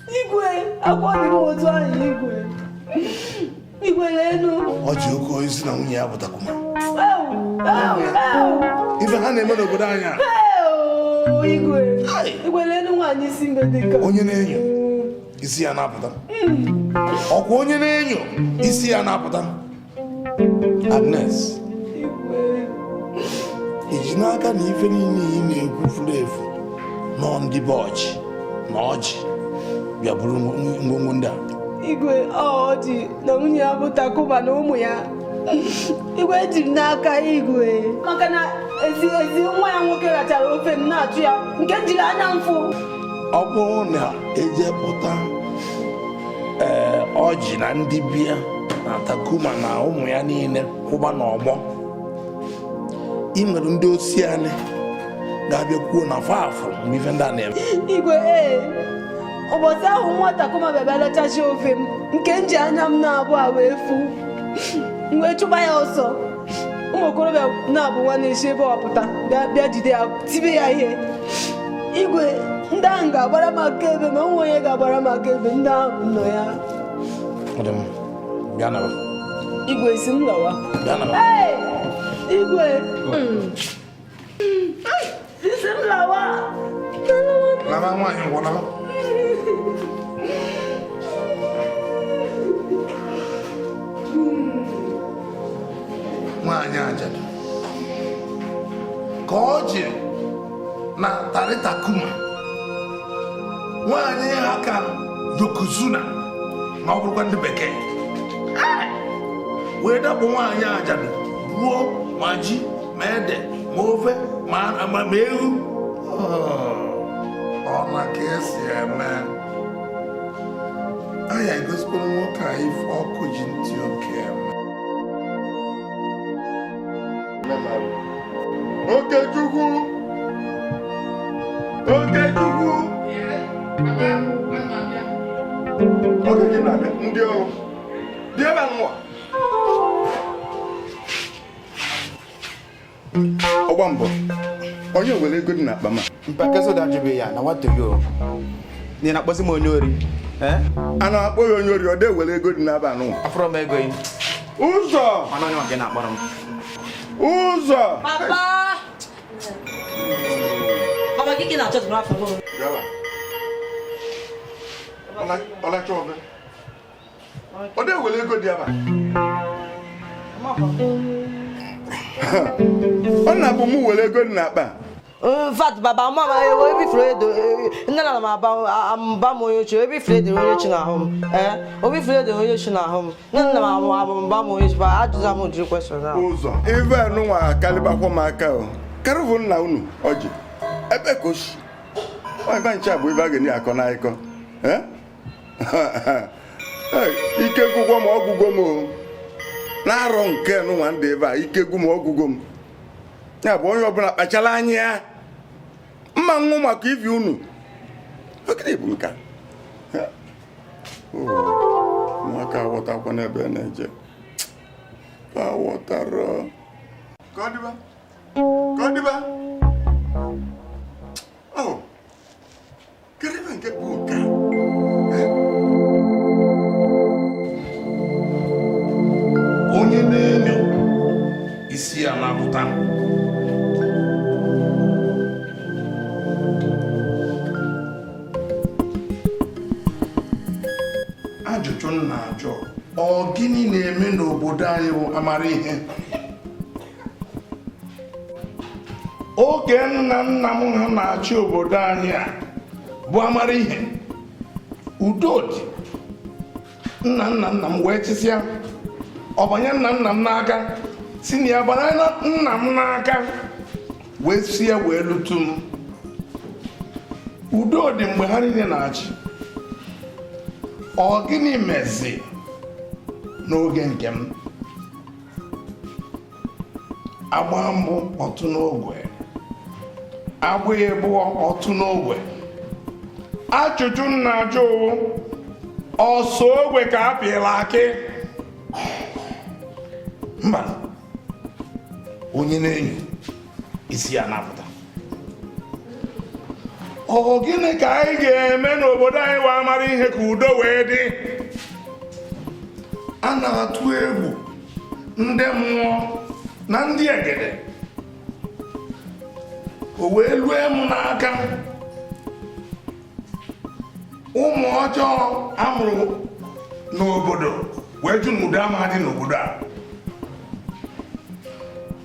Igwe akwa dị m otu ahụ igwe. Igwe leenụ. Ọ ji oke isi na nwunye ya bụ Takuma. Ife ha na-eme n'obodo anyị a. Igwe. Igwe leenụ nwaanyị isi mbe dị ka. Onye na-enyo isi ya na-apụta. Ọkwa onye na-enyo isi ya na-apụta. Agnes. Iji n'aka na ife niile ị na-ekwu furu efu nọ ndị be ọjị na ọjị bịa buru ngwongwo ndị a. Igwe ọjị na nwunye ya bụ Takuma na ụmụ ya. Igwe ejiri n'aka igwe maka na ezi ezi nwa ya nwoke rachara ofe m na-achụ ya nke jiri anya mfụ. Ọ bụrụ na ejepụta ọjị na ndị bịa na Takuma na ụmụ ya niile kwụba n'ọgbọ, ị nwere ndị osi anyị ga-abịa kwuo na fafụ mgbe ife ndị a na-eme. Igwe ụbọchị ahụ nwa Takuma bịa lechachi ofe m nke m ji anya m na-abụ a wee fụ m wee chụba ya ọsọ. Ụmụ okorobịa na-abụ nwa na-esi ebe ọ pụta bịa jide ya tibe ya ihe. Igwe ndị ahụ ga-agbara m akaebe ma nwa onye ga-agbara m akaebe ndị ahụ nọ ya. Bịa naba. Igwe si m lawa. Bịa naba. Igwe. Si m lawa. Laba nwaanyị ngwọ laba. Nwaanyị ajadu ka ọ ji na Tarita Kuma, nwaanyị ha ka Yokozuna ma ọ bụrụkwa ndị bekee wee dapụ nwaanyị ajadu buo ma ji ma ede ma ofe ma ewu. Ọ na ka esi eme anyị egosikwara nwoke a ife ọkụ ji ntị oke eme. Okechukwu, Okechukwu, Okechukwu na-abịa ndị ọrụ dị ebe a nwa. Ọgba mbọ, onye were ego dị n'akpa m a? Mpakezoda ajụbeghị ya na nwatoyo. Ị na-akpọzi m onye ori? A na-akpọ ya onye ori, ọ dị ewere ego dị n'aba anụnwa. Afụrọ m ego yi. Ụzọ! Mana onye nwa gị na-akpọrọ m. Ụzọ! Papa! Papa, gị na-achọ tụrụ afọ m. Ọlacha ọbẹ. Ọ dị ewere ego dị aba. Ọ na-abụ mụ were ego dị n'akpa. In fact, baba, mama, obi Fredo, nne na m aba amba m onye ochi, obi Fredo onye ochi na ahụ m. Obi Fredo onye ochi na ahụ m. Nne na m amba m onye ochi, ba ajụza m ụdịrị question ahụ. Ụzọ, ife anụnwa akalịbakwa m aka o. Karịvụ nna unu ọjị. Ebe ka o si. Ọ ebe nche bụ ife a ga-enye akọ na akọ. Ike gwụgwọ m ọgwụgwọ m o. Na-arọ nke nụnwa ndị ebe a, ike gwụ m ọgwụgwọ m. Ya bụ onye ọbụla kpachala anya ya. Mma nwụ maka ivi unu. Okene bụ nka. Nwaka aghọtakwa n'ebe na-eje. Aghọtara. Ka ọ dịba. Ka ọ dịba. Oh. Kedu ebe nke bụ nka? Onye na-enyo isi ya na-apụta. Ajụjụ m na-ajụ, ọ gịnị na-eme n'obodo anyị bụ amara ihe? Oge nna nna m ha na-achị obodo anyị a bụ amara ihe, udo dị. Nna nna nna m wee chịsịa, ọ banye nna nna m n'aka, si na ya banye nna m n'aka, wee si ya wee lutu m. Udo dị mgbe ha niile na-achị. Ọ gịnị mezi n'oge nke m? Agba mbụ ọtụ n'ogwe, agba ịbụọ ọtụ n'ogwe. Ajụjụ m na-ajụ owu, ọsọ ogwe ka a pịla akị? Mba, onye na-enyo isi ya na-apụta. Ọ gịnị ka anyị ga-eme n'obodo anyị wee mara ihe ka udo wee dị? A na-atụ egwu ndị mmụọ na ndị egede. O wee lue m n'aka ụmụ ọjọọ amụrụ n'obodo wee jụ n'udo ama dị n'obodo a.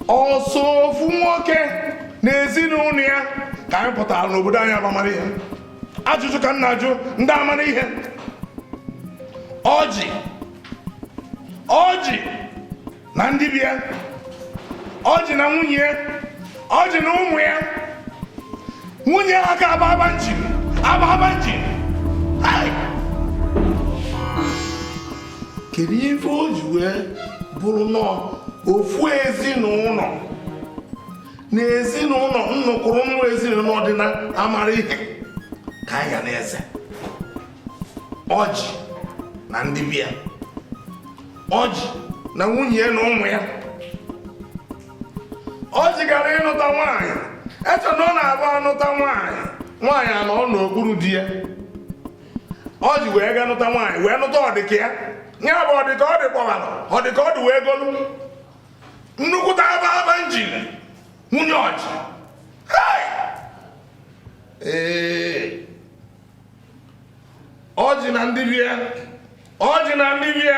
Ọsọ ofu nwoke na ezinụlọ ya ka anyị pụtara n'obodo anyị amara ihe. Ajụjụ ka m na-ajụ ndị amara ihe. Ọjị, ọjị na ndị bịa, ọjị na nwunye ya, ọjị na ụmụ ya. Nwunye ha ka ababa nji, ababa nji. Kedu ife o ji wee bụrụ nọọ ofu ezinụlọ na ezinụlọ nnukwu nnụ ezinụlọ dị na amara ihe ka anyị ga na-eze? Ọjị na ndị bịa, ọjị na nwunye ya na ụmụ ya. Ọjị gara ịnụta nwaanyị, eche na ọ na-abụ anụta nwaanyị, nwaanyị anọ n'okpuru di ya. Ọjị wee ga nụta nwaanyị, wee nụta ọdịka ya, Ya bụ ọ dị ka ọ dị kpọbalụ, ọ dị ka ọ dị wee golu. Nnukwute aba aba njin nwunye ọchị. Hey! Ee! Ọjị na ndị bịa, ọjị na ndị bịa,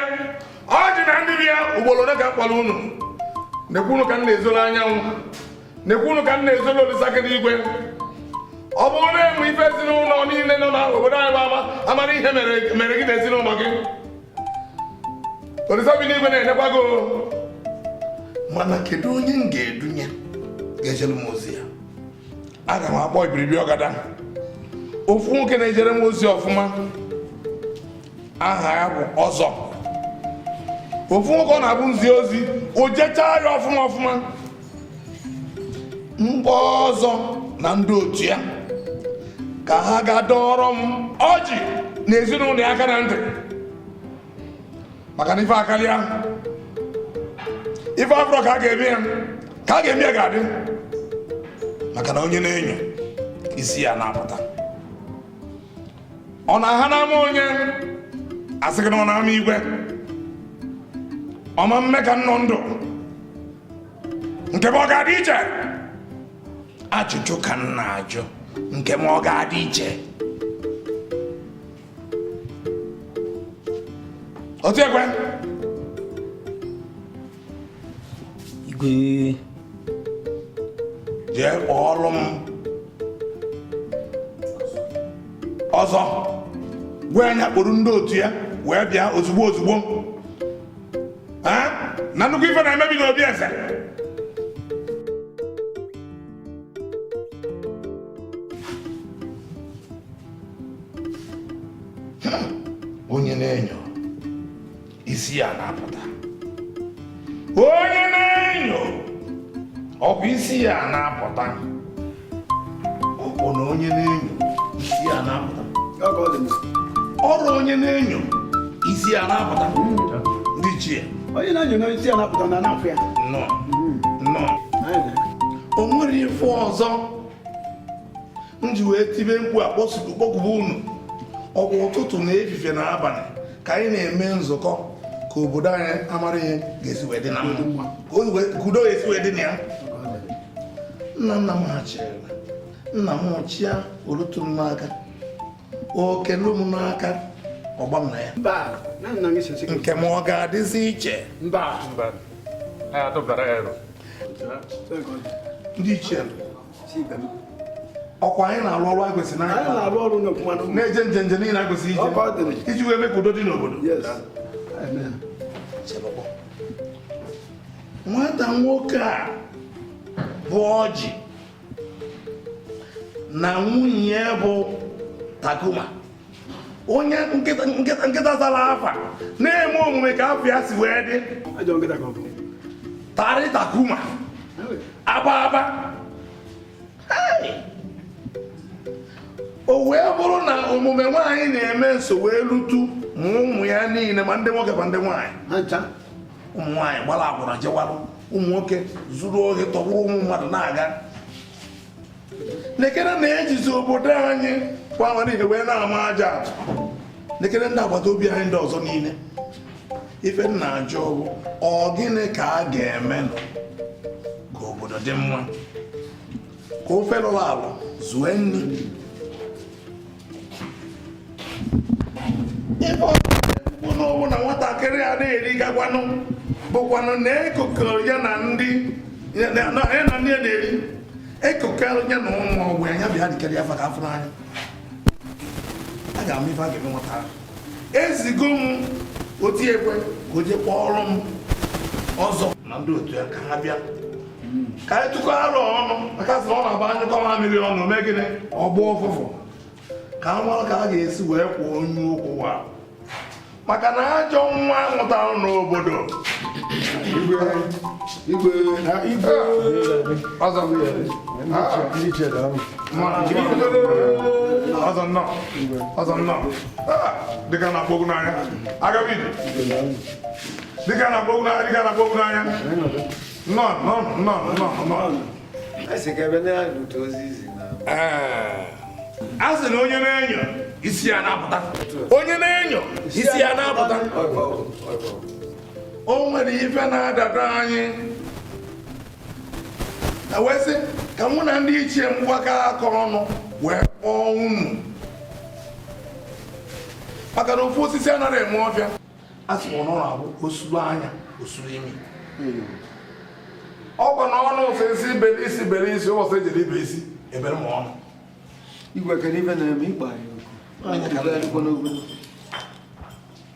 ọjị na ndị bịa, ugboro ole ka m kpọrọ unu? Nekwunu ka m na-ezolo anyanwụ, nekwunu ka m na-ezolo Olisa igwe. Ọ bụrụ na enwe ife ezinụlọ niile nọ n'obodo anyị bụ ama amara ihe mere gị na ezinụlọ gị. Olisa bi n'igwe na-enekwa gị o. Mana kedu onye m ga-edunye ga-ejere m ozi ya? Aga m akpọ ibiribi ọgada. Ofu nwoke na-ejere m ozi ọfụma, aha ya bụ Ọzọ. Ofu nwoke ọ na-abụ nzi ozi, o jechaa ya ọfụma ọfụma. Mkpọ ọzọ na ndị otu ya ka ha ga dọrọ m ọjị na ezinụlọ ya aka na ntị, maka na ife akarịa ife afro ka a ga-eme ya, ka a ga-eme ya ga-adị, maka na onye na-enyo isi ya na-apụta. Ọ na-aha n'ama onye asị gị na ọ na-ama igwe ọma mme ka nnọ ndụ nke m ọ ga-adị iche. Ajụjụ ka m na-ajụ, nke m ọ ga-adị iche? Otu ekwe Igwe, jee kpọọrọ m ọzọ, gwa ya kpọrọ ndị otu ya wee bịa ozugbo ozugbo. Na nnukwu ife na-emebi n'obi eze. Onye na-enyo isi ya na-apụta, onye na-enyo ọkwa isi ya na-apụta, ọkwụ na onye na-enyo isi ya na-apụta, ọrụ onye na-enyo isi ya na-apụta. Ndị ichie, onye na-enyo na isi ya na-apụta na anafụ ya. Nnọọ nnọọ. O nwere ife ọzọ m ji wee tibe mkpu akpọkwube unu. Ọ bụ ụtụtụ na efifie na abalị ka anyị na-eme nzukọ ka obodo anyị amara ihe ga-esi wee dị na mma, ka udo ga-esi wee dị na ya. Nna nna m ha chere nna m chịa olutu m n'aka, okelu m n'aka, ọgba m na ya. Nke m ọ ga-adịzi iche? Ndị ichie, ọkwa anyị na-arụ ọrụ anyị kwesịrị na-eje nje nje niile anyị kwesịrị ije iji wee mee ka udo dị n'obodo. Nwata nwoke a bụ Ọjị na nwunye bụ Takuma, onye nkịta zara afa na-eme omume ka afọ ya si wee dị. Tarị Takuma aba aba. O wee bụrụ na omume nwaanyị na-eme nso wee lutu ma ụmụ ya niile, ma ndị nwoke ma ndị nwaanyị. Ụmụ nwaanyị gbara akwụna jewalụ, ụmụ nwoke zuru ohi tọgburu ụmụ mmadụ na-aga. Nekere na-ejizi obodo anyị kwa nwere ihe wee na-ama aja atụ. Nekere ndị agbata obi anyị ndị ọzọ niile. Ife m na-ajụ bụ, ọ gịnị ka a ga-eme nụ ka obodo dị mma, ka ofe lụrụ alụ zue nri? Ife ọbụ na nwatakịrị a na-eri gakwanụ bụkwanụ na ekokọrọ ya na ndị ya na-eri ekokọrọ ya na ụmụ ọgwụ ya bịa dịkarị afa ka afọ n'anya. A ga-ama ife a ga-eme nwata ahụ. Ezigo m oti ekwe ka o jee kpọọrọ m ọzọ na ndị otu ya ka ha bịa ka anyị tụkọ arụ ọnụ, maka sị na ọ na-agba anyụkọ mamịrị ọnụ mee gịnị ọgbọ ụfụfụ, ka a mara ka a ga-esi wee kwụọ onye okwu wa, maka na ajọ nwa mụtara n'obodo. Ọzọ nnọọ, ọzọ nnọọ, dịka na-akpọ okwu n'anya, agabidi, dịka na-akpọ okwu n'anya, dịka na-akpọ okwu n'anya. Nnọọ, nnọọ, nnọọ, nnọọ. A sị na onye na-enyo Isi ya na-apụta. Onye na-enyo isi ya na-apụta. O nwere ife na-adada anyị. Ewesị ka mụ na ndị ichie m gbakọ aka ọnụ wee kpọọ unu. Maka na ofu osisi anaghị eme ọfịa. A sị na ọ na-abụ osuru anya osuru imi. Ọkwa na ọnụ ụsọ isi bere isi bere isi ụbọchị ejere ibe isi ebere m ọnụ. Igwe kedu ife na-eme ịkpa ya oku?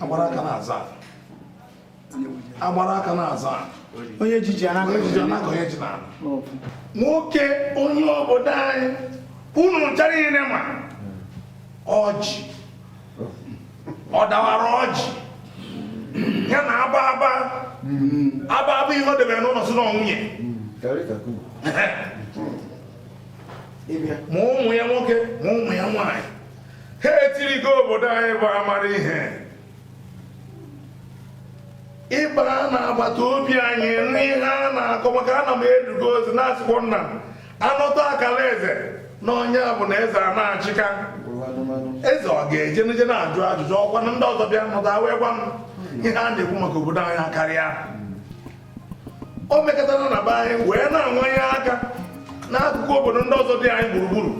Agbara aka na-aza. Agbara aka na-aza. Onye jiji anaghị onye ji n'ala. Nwoke onye obodo anyị unu nchara niile ma ọjị. Ọ dawara ọjị. Ya na aba aba. Aba aba ihe ọ debere n'ụlọ si na nwunye. Ma ụmụ ya nwoke ma ụmụ ya nwaanyị ha etirigo obodo anyị bụ amara ihe. Ịba na agbata obi anyị n'ihe a na-akọ maka ana m edugo ozi na-asịkwa nna anọta akara eze na onye bụ na eze a na-achịka. Eze ọ ga-eje n'ije na-ajụ ajụjụ ọkwa na ndị ọzọ bịa nọta wee gwa m ihe a na-ekwu maka obodo anyị karịa. O mekọtara na be anyị wee na-anwanye aka n'akụkụ obodo ndị ọzọ dị anyị gburugburu.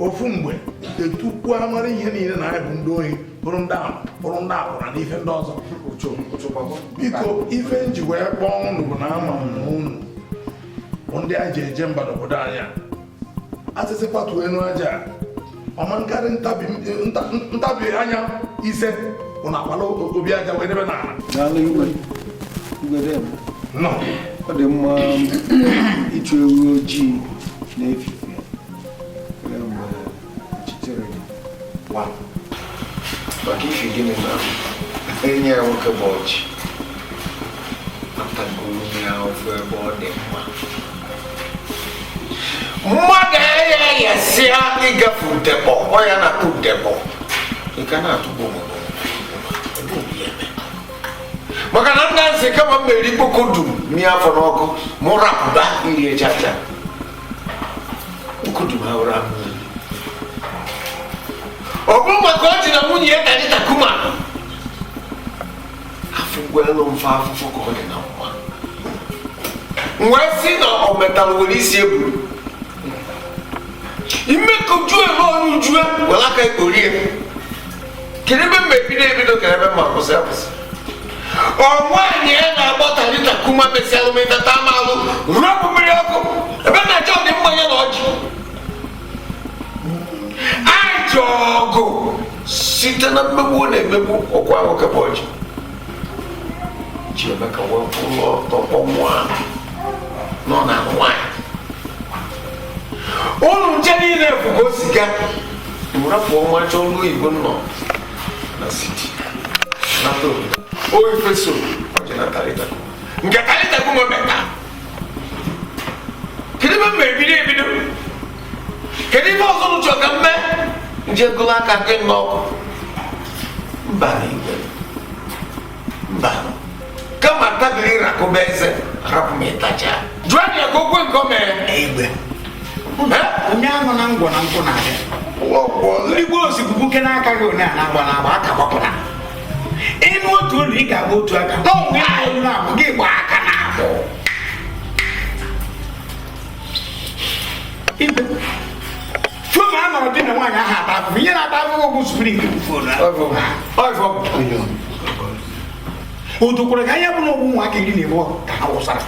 Ofu mgbe etukwu amara ihe niile na anyị bụ ndị ohi bụrụ ndị ama bụrụ ndị akwụna na ife ndị ọzọ. Biko ife nji wee kpọọ unu bụ na ama m na unu bụ ndị anyị ji eje mba n'obodo anyị a. Asịsị kwatuo enu aja ọma nkarị ntabi anya ise bụ na akwala obi aja wee debe n'ala. Ọ dị mma ịchụ ewu ojii na-efife mgbe ọchịchịrị dị. Maka ife gịnị na enyi ya nwoke bụ ọchị atagoro ya ofe ebe ọ dị mma. Mmadụ eghesịa ịgafe udekpọ ọ ya na-atụ udekpọ ị ka na-atụgbu maka na nna nsị kama mmeri kpoko dum mmiri afọ n'ọkụ mụ rapụba iri echacha kpoko dum ha ụra ọ bụrụ maka ọ ji na nwunye ya Talita Kuma afọ ụgbọelu mfe afụfụ ka ọ dị na mma wee sị na ọ metalụ were isi eburu ime ka ujue na onye ujue were aka ekporie kedu ebe mma ebido ebido kedu ebe mma kwụsị akwụsị ọ nwaanyị ya na-agbọ Talita Kuma mesịalụ metata amalụ rụọpụ mmiri ọkụ ebe na-achọ ọdị mmanya na ọjị ajọ ọgụ site na mmegbu ọ na-emegbu ọkwa nwoke bụ ọjị ji eme ka wee kwụrụ ọtọ kpọnwụ nọ na nwaanyị ụnụ nche niile bụ ka o si gaa rapụ ọmarịcha ọrụ oyibo nọ na siti nata obodo oifeso ọjị na Talita Kuma nke Talita Kuma meta kedu ebe mma ebido ebido kedu ife ọzọ nụ chọrọ ka mme nje gụrụ aka gị n'ọkụ mba na igwe mba kama tabiri rakụba eze rapụ m ịtacha jụọ ya ka okwe nke o mere igwe onye anọ na ngwọ na nkwụ na-abịa ndị gboo osikpukpu ke n'aka gị one a na-agba na-agba aka gbapụta ịnụ otu olu ị ga-agba otu aka n'ọnwụ ịnụ olu na-abụ gị gba aka na-abụ igwe fon a nọrọ di na nwaanyị ahụ ata afụfụ ihe na-ata afụfụ bụ spring bụ fon o dokwara ka anya bụ na ọgwụ ụmụaka 12 ka ha wụsara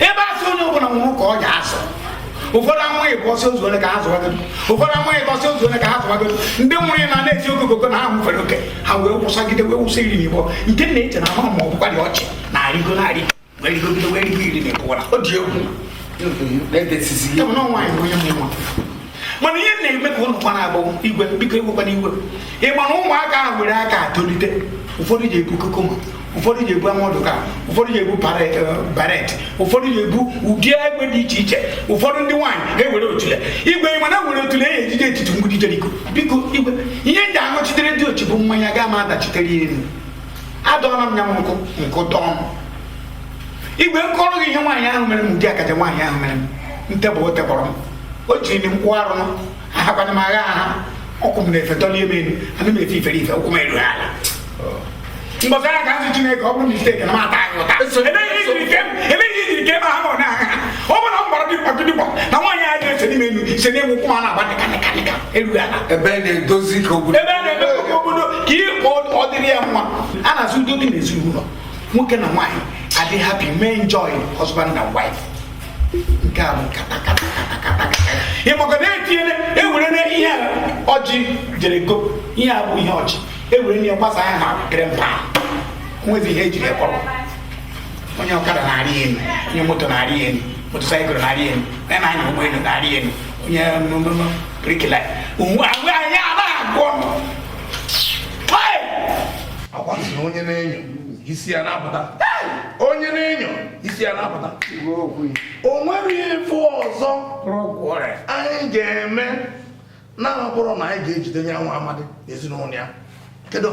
ebe asị onye ọbụla nwụrụ ka ọ ga-asụ ụfọdụ amụghị bụ ọsọ ozu ole ka ha zụwagodo ụfọdụ amụghị bụ ọsọ ozu ole ka ha zụwagodo ndị nwụrụ na na-eti okokoko na ha nwụfere oke ha wee wụsagide wee wụsa 12 nke na-eche na ahụ ma ọ bụkwa dị ọchị na-arịgo na-arị wee rigogide wee rigo 12 ọ dị egwu kama na nwaanyị bụ onye mụ nwa mana ihe na-eme ka ụnụ kwana agbụ igwe biko egwekwana iwe ịgba na ụmụaka ahụ were aka atolite ụfọdụ ji ebu kokoma ụfọdụ ji ebu amadụka ụfọdụ ji ebu baret ụfọdụ ji ebu ụdị egbe dị iche iche ụfọdụ ndị nwaanyị ewere otule igwe mana were otule ya ejije etiti mgbidi Jeriko biko igwe ihe ndị aṅụchitere dị ochi bụ mmanya gaa ma adachitere ya elu adọọla m ya m nkụ nkụ dọọ m igwe nkọrọ gị ihe nwaanyị ahụ mere m ụdị akaja nwaanyị ahụ mere m ntebụ o tebọrọ m o jiri nkwụ arụ m ahakwana m agha aha Ọkụ m na-efe dọlie m elu, ana m efe ifere ife, ụkwụ m eru ala. Mbọsị aka ka nsị Chineke ọ bụrụ mistake na m ata ahụ ụta. Ebe ihe ijiri ke m ahụ na ọ bụrụ na m gbara dịkwa dịkwa na nwaanyị a na-ese n'ime elu se n'egwu ụkwụ m a na-agba dịka dịka dịka eru ala. Ebe na-edozi ka obodo. Ebe na-edozi ka obodo ka ihe ọ dịrị ya mma. A na-asị udo dị n'ezinụlọ. Nwoke na nwaanyị adị happy mee enjoy husband and wife. Nke a bụ kata kata kata kata kata. Ị maka na etinyere ewere na ihe ọjị jere go ihe a bụ ihe ọjị ewere na gbasa ya na grandpa nwezi ihe ejiri kpọrọ onye ọkada na-arị elu, onye moto na-arị elu, motosaịkụl na-arị elu, onye na-anya ụgbọelu na-arị elu, onye brikila anyị anaghị agụ ọnụ. Akwa sị na onye na-enyo isi ya na-apụta, onye na-enyo isi ya na-apụta. O nwere ife ọzọ anyị ga-eme na-abụrụ na anyị ga-ejide ya nwa amadi ezinụlọ ya. Kedu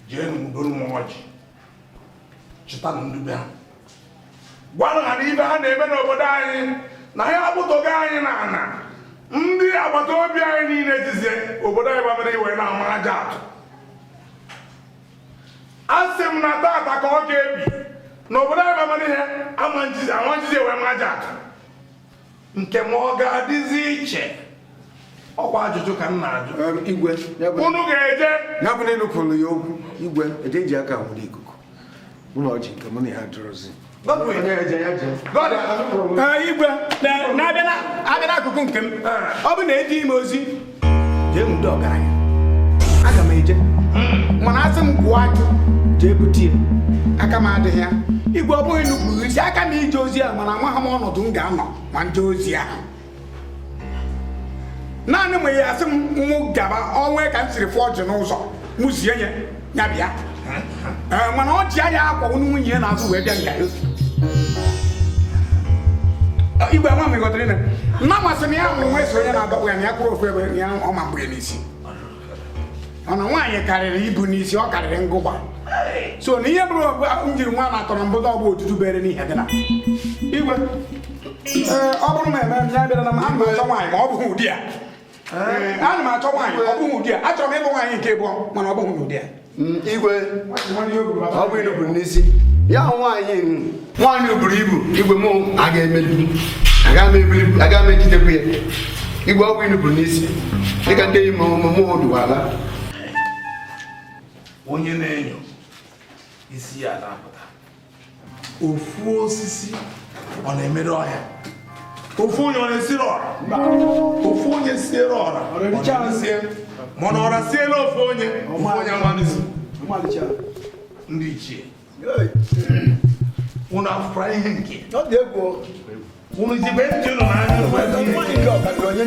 jee n'udo mmụọ ọjị chịta ndị be ha, gwanụ ha na ibe ha na-eme n'obodo anyị na ha akpụtọgo anyị na ana ndị agbata obi anyị niile jizie obodo anyị gbamara iwe na-ama aja atụ. A sị m na tata ka ọ ga-ebi n'obodo anyị gbamara ihe ama njizi ewe ma aja atụ nke ma ọ ga-adịzi iche. Ọkwa ajụjụ ka m na-ajụ. Igwe unu ga-eje ya bụ na ịnụkwuru ya okwu igwe eje eji aka nwere ikuku mụ na ọjị nke mụ na ya dụrụzi. Igwe na-abịa n'akụkụ nke m, ọ bụ na eji ime ozi jee nwude ọgaranya aga m eje, mana asị m kwụọ ajụ jee bute ya aka m adịghị ya. Igwe ọ bụghị nupụrụ isi aka m ije ozi ahụ, mana amaghị m ọnọdụ m ga-anọ ma nje ozi ahụ. Naanị mgbe ya asị m mụ gaba ọnwa ka m siri fụọ ọjị n'ụzọ mụ zie nye ya bịa, mana ọjị ya akwa nwunye ya n'azụ wee bịa nga ya. Igwe nwa m ghọtara nne nna masị m ya nwụrụ nwa eso onye na-adọkpụ ya na ya kwụrụ ofu ebe ya ọ ma mgbe n'isi. Mana nwaanyị karịrị ibu n'isi, ọ karịrị ngụgba. So na ihe bụrụ m jiri nwa na-atọrọ mbụ ọ bụ otutu bere n'ihe dị na igwe. Ọ bụrụ m eme ya bịara na m ana m achọ nwaanyị ma ọ bụghị ụdị a. Ana m achọ nwaanyị ọ bụghị ụdị a. Achọrọ m ịlụ nwaanyị nke abụọ mana ọ bụghị ụdị a. Igwe ọ bụ inupụrụ n'isi ya nwaanyị nwaanyị buru ibu igwe mụ aga emeli aga m ejidekwu ya. Igwe ọ bụ inupụrụ n'isi dịka ndị enyi m mụ duwala. Onye na-enyo isi ya na-apụta. Ofu osisi ọ na-emere ọhịa, ofu onye ọ na-esiri ọra, ofu onye siere ọra ọ mana ọra siela ofu onye, ofu onye amalisi. Ndị ichie unu afụkwara ihe nke unu jikwe ntị unu n'anya.